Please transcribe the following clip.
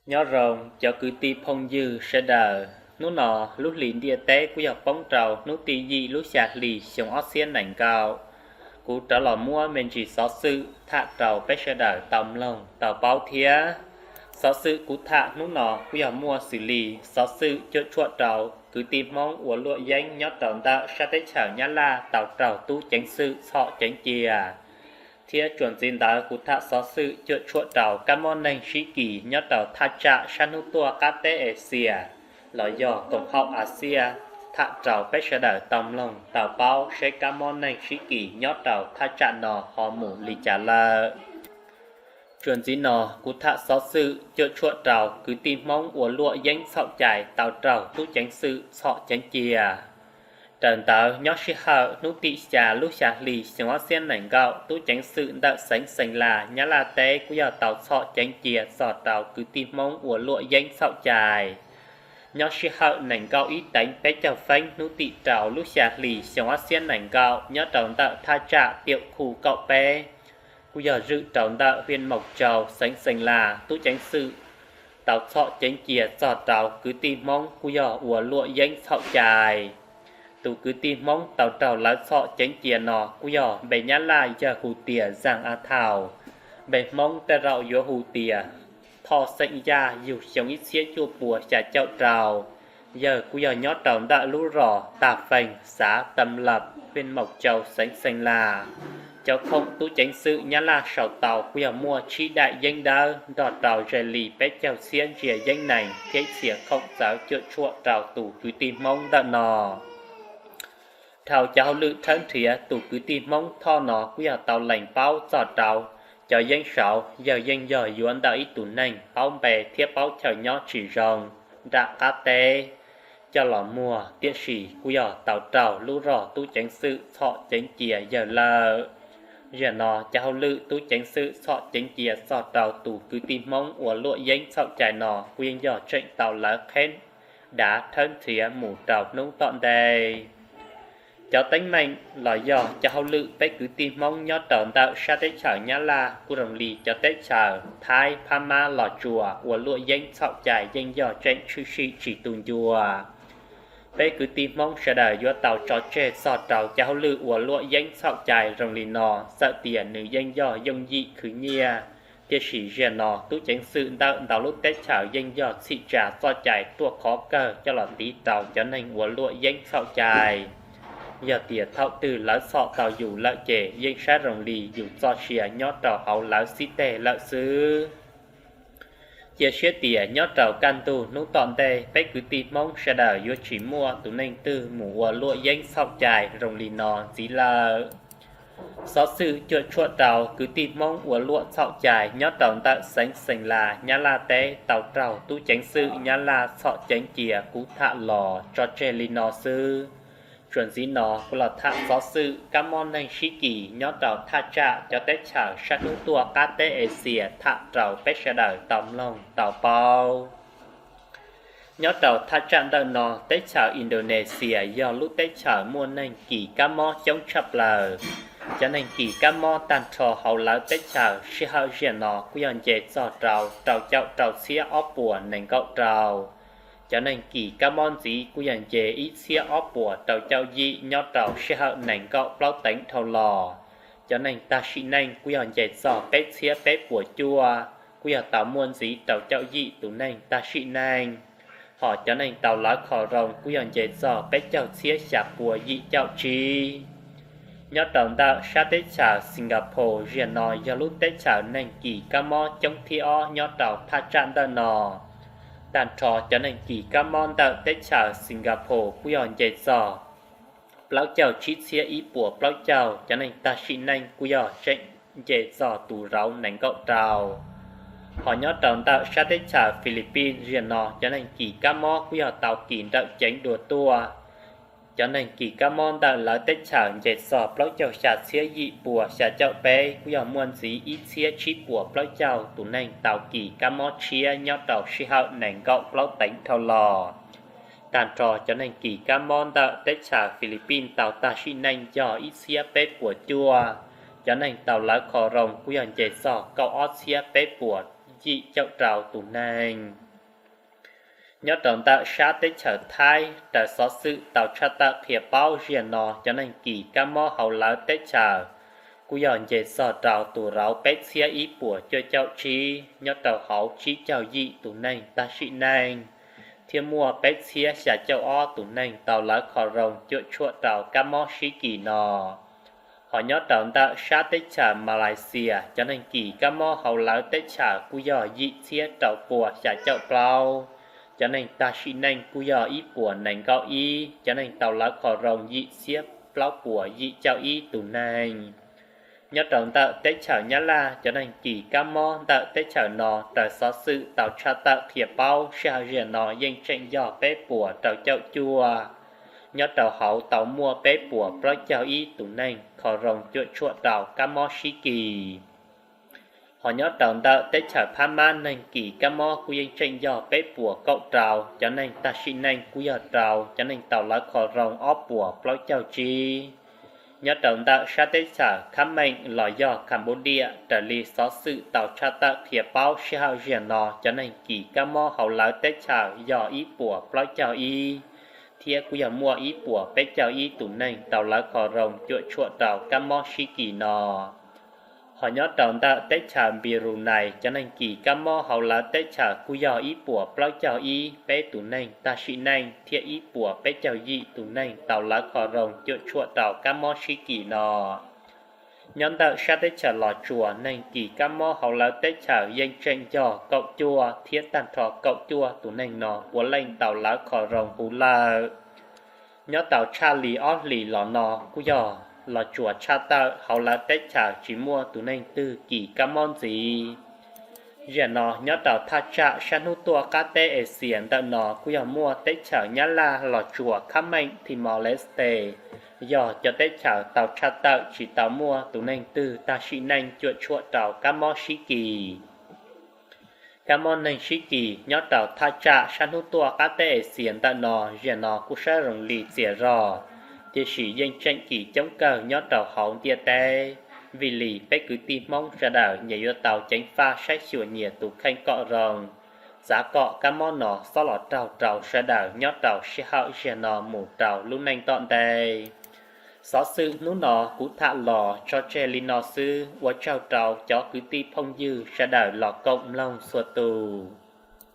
Nyob zoo cov kwv tij phooj ywg sawv daws, hnub no lub hlis ntiaj teb kuj yog poob rau hnub tim yim lub xya hli xyoo ob txhiab nees nkaum. Kuv rov los muab me ntsis xov xwm tham rau peb sawv daws tau mloog tau paub thiab. Xov xwm kuv tham hnub no kuj yog muaj xws li xov xwm cuam tshuam rau kwv tij Hmoob ua luam yeeb nyob rau ntawm sab teb chaws Nyab Laj tau raug tub ceev xwm txhom ceev cia. Thiab tsuas ntxiv ntawd kuv tham xov xwm cuam tshuam rau kab mob neeg sib kis nyob rau thaj tsam sab hnub tuaj qab teb Axias los yog koom haum Axias, tham rau peb sawv daws tau mloog tau paub seb kab mob neeg sib kis nyob rau thaj tsam no ho mus li cas lawm. Tsuas ntxiv no kuv tham xov xwm cuam tshuam rau kwv tij Hmoob ua luam yeeb txhaum cai tau raug tub ceev xwm txhom ceev cia. Raws ntawd nyob sij hawm hnub tim xya lub xya hli xyoo ob txhiab nees nkaum, tub ceev xwm ntawm xeev Xees Las Nyab Laj teb kuj yog tau txhom ceev cia txog rau kwv tij Hmoob ua luam yeeb txhaum cai. Nyob sij hawm nees nkaum ib teev peb caug feeb hnub tim rau lub xya hli xyoo ob txhiab nees nkaum, nyob rau ntawm thaj tsam Tiaum Khu kaum peb, kuj yog zwm rau ntawm hiaj Maus Tsau xeev Xees Las, tub ceev xwm tau txhom ceev cia txog rau kwv tij Hmoob kuj yog ua luam yeeb txhaum cai. Tus kwv tij Hmoob tau raug lawv txhom ceev cia no kuj yog npe Nyab Laj yawg hu tias Zaj A Thaus, npe Hmoob tej zaum yuav hu tias Thoj Xeem Yaj, yug xyoo ib txhiab cuaj puas xya caum rau. Yawg kuj yog nyob rau ntawm lub zos Tag Fees, xav Tam Lawm, hiaj Maus Tsau xeev Xees Las. Cov khoom tub ceev xwm Nyab Laj sau tau kuj yog muaj tsib daim yeeb dawb nrog rau ze li peb caug txhiab ntsiav yeeb nees thiab ib txhia khoom txawv cuam tshuam rau tus kwv tij Hmoob ntawm no. Dhau cov hauj lwm tshawb nrhiav tus kwv tij Hmoob Thoj no kuj yog tau lees paub txog rau cov yeeb saud, yawg yeej yog yuav ntawm ib tug neeg paub npe thiab paub chaw nyob tsis zoo nram qab teb coj los muag, tiam sis kuj yog tau raug lub zos tub ceev xwm txhom ceev cia yawg lawm. Zaum no cov hauj lwm tub ceev xwm txhom ceev cia txog rau tus kwv tij Hmoob ua luam yeeb txhaum cai no kuj yeej yog tseem tau lawv qheb dav tshawb nrhiav mus rau hnub tom ntej. Cov teeb meem los yog cov hauj lwm peb kwv tij Hmoob nyob rau ntawm sab teb chaws Nyab Laj kuj zoo li cov teb chaws Thaib, Phab Mab, Los Tsuas ua luam yeeb txhaum cai yeej yog tseem tshwm sim tsis tu ncua. Peb kwv tij Hmoob sawv daws yuav tau tso tseg txog rau cov hauj lwm ua luam yeeb txhaum cai zoo li no, txawm tias nws yeej yog yooj yim khwv nyiaj, tiam sis zaum no tub ceev xwm ntawm ntau lub teb chaws yeej yog txhim tsa txoj cai ruaj khov kawg coj los tiv rau cov neeg ua luam yeeb txhaum cai. Yog tias thaum twg lawv txhom tau yus lawm ces yeej saib zoo li yus txoj sia nyob rau hauv lawv xib teg lawm xwb. Cia siab tias nyob rau kaj ntug hnub tom ntej peb kwv tij Hmoob sawv daws yuav tsis muaj tus neeg twg mus ua luam yeeb txhaum cai zoo li no ntxiv lawm. Xov xwm cuam tshuam rau kwv tij Hmoob ua luam txhaum cai nyob rau ntawm xeev Xees Las Nyab Laj teb tau raug tub ceev xwm Nyab Laj txhom ceev cia kuv tham los tso tseg li no xwb. Tsuas ntxiv no kuv los tham xov xwm kab mob neeg sib kis nyob rau thaj tsam cov teb chaws sab hnub tuaj qab teb Axias tham rau peb sawv daws tau mloog tau paub. Nyob rau thaj tsam ntawm no, teb chaws Indonesia yog lub teb chaws muaj neeg kis kab mob coob tshaj plaws. Cov neeg kis kab mob tag nrho hauv lawv teb chaws sij hawm zaum no kuj yog nce txog rau rau caum rau txhiab ob puas nees nkaum rau. Cov neeg kis kab mob ntxiv kuj yog nce ib txhiab ob puas rau caum yim nyob rau sij hawm nees nkaum plaub teev dhau los. Cov neeg tag sim neej kuj yog nce txog peb txhiab peb puas cuaj, kuj yog tau muaj ntxiv rau caum yim tus neeg tag sim neej. Hos cov neeg tau lawv kho zoo kuj yog nce txog peb caug txhiab xya puas yim caum tsib. Nyob rau ntawm sab teb chaws Singapore zaum no yog lub teb chaws neeg kis kab mob coob thib ob nyob rau thaj tsam ntawm no. Tag nrho cov neeg kis kab mob ntawm teb chaws Singapore kuj yog nce txog plaub caug tsib txhiab ib puas plaub caug, cov neeg tag sim neej kuj yog tseem nce txog tus zauv nees nkaum rau. Hos nyob rau ntawm sab teb chaws Philippines zaum no cov neeg kis kab mob kuj yog tau kis nrawm ceev dua tuaj. Cov neeg kis kab mob ntawm lawv teb chaws nce txog plaub caug xya txhiab yim puas xya caum peb, kuj yog muaj ntxiv ib txhiab tsib puas plaub caug tus neeg tau kis kab mob tshiab nyob rau sij hawm nees nkaum plaub teev dhau los. Tag nrho cov neeg kis kab mob ntawm teb chaws Philippines tau tag sim neej yog ib txhiab peb puas cuaj. Cov neeg tau lawv kho zoo kuj yog nce txog kaum ob txhiab peb puas yim caum rau tus neeg. Nyob rau ntawm sab teb chaws Thaib, raws xov xwm tau tshaj tawm qhia paub, ziag no cov neeg kis kab mob hauv lawv teb chaws kuj yog nce txog rau tus rauv peb txhiab ib puas cuaj caum tsib, nyob rau hauv tsib caug yim tus neeg tag sim neej, thiab muaj peb txhiab xya caum ob tus neeg tau lawv kho zoo cuam tshuam rau kab mob sib kis no. Hos nyob rau ntawm sab teb chaws Malaysia, cov neeg kis kab mob hauv lawv teb chaws kuj yog yim txhiab rau pua xya caum plaub, cov neeg tag sim neej kuj yog ib puas nees nkaum ib, cov neeg tau lawv kho zoo yim txhiab plaub puas yim caum ib tus neeg. Nyob rau ntawm teb chaws Nyab Laj, cov neeg kis kab mob ntawm teb chaws no raws xov xwm tau tshaj tawm qhia paub, sij hawm ziag no yeej tseem yog peb puas rau caum cuaj, nyob rau hauv tau muaj peb puas plaub caug ib tus neeg kho zoo cuam tshuam rau kab mob sib kis. Hos nyob rau ntawm teb chaws Phab Mab, neeg kis kab mob kuj yeej tseem yog peb puas kaum rau, cov neeg tag sim neej kuj yog rau, cov neeg tau lawv kho zoo ob puas plaub caug tsib. Nyob rau ntawm sab teb chaws Khab Meem los yog Cambodia, raws li xov xwm tau tshaj tawm qhia paub, sij hawm ziag no cov neeg kis kab mob hauv lawv teb chaws yog ib puas plaub caug ib, thiab kuj yog muaj ib puas peb caug ib tus neeg tau lawv kho zoo cuam tshuam rau kab mob sib kis no. Hos nyob rau ntawm teb chaws Brunei, cov neeg kis kab mob hauv lawv teb chaws kuj yog ib puas plaub caug ib peb tus neeg tag sim neej, thiab ib puas peb caug yim tus neeg tau lawv kho zoo cuam tshuam rau kab mob sib kis no. Nyob ntawm sab teb chaws Los Tsuas, neeg kis kab mob hauv lawv teb chaws yeej tseem yog kaum cuaj, thiab tag nrho kaum cuaj tus neeg no puav leej tau lawv kho zoo huv lawm. Nyob tau tshaj li ob hlis los no kuj yog Los Tsuas tshaj tawm hauv lawv teb chaws tsis muaj tus neeg twg kis kab mob ntxiv. Ziag no nyob rau thaj tsam sab hnub tuaj qab teb Axias ntawm no kuj yog muaj teb chaws Nyab Laj, Los Tsuas, Khab Meem, Timor-Leste, yog cov teb chaws tau tshaj tawm tsis tau muaj tus neeg twg tag sim neej cuam tshuam rau kab mob sib kis. Kab mob neeg sib kis nyob rau thaj tsam sab hnub tuaj qab teb Axias ntawm no ziag no kuj saib zoo li txias zog, tiam sis yeej tseem kis coob kawg nyob rau hauv ntiaj teb. Vim li peb kwv tij Hmoob sawv daws nyias yuav tau ceev faj saib xyuas nyias tus kheej kom zoo, txav kom kab mob no xob los raug rau sawv daws nyob rau sij hawm ziag no mus rau lub neej tom ntej. Xov xwm hnub no kuv tham los tso tseg li no xwb, ua tsaug rau cov kwv tij phooj ywg sawv daws los koom mloog txhua tus.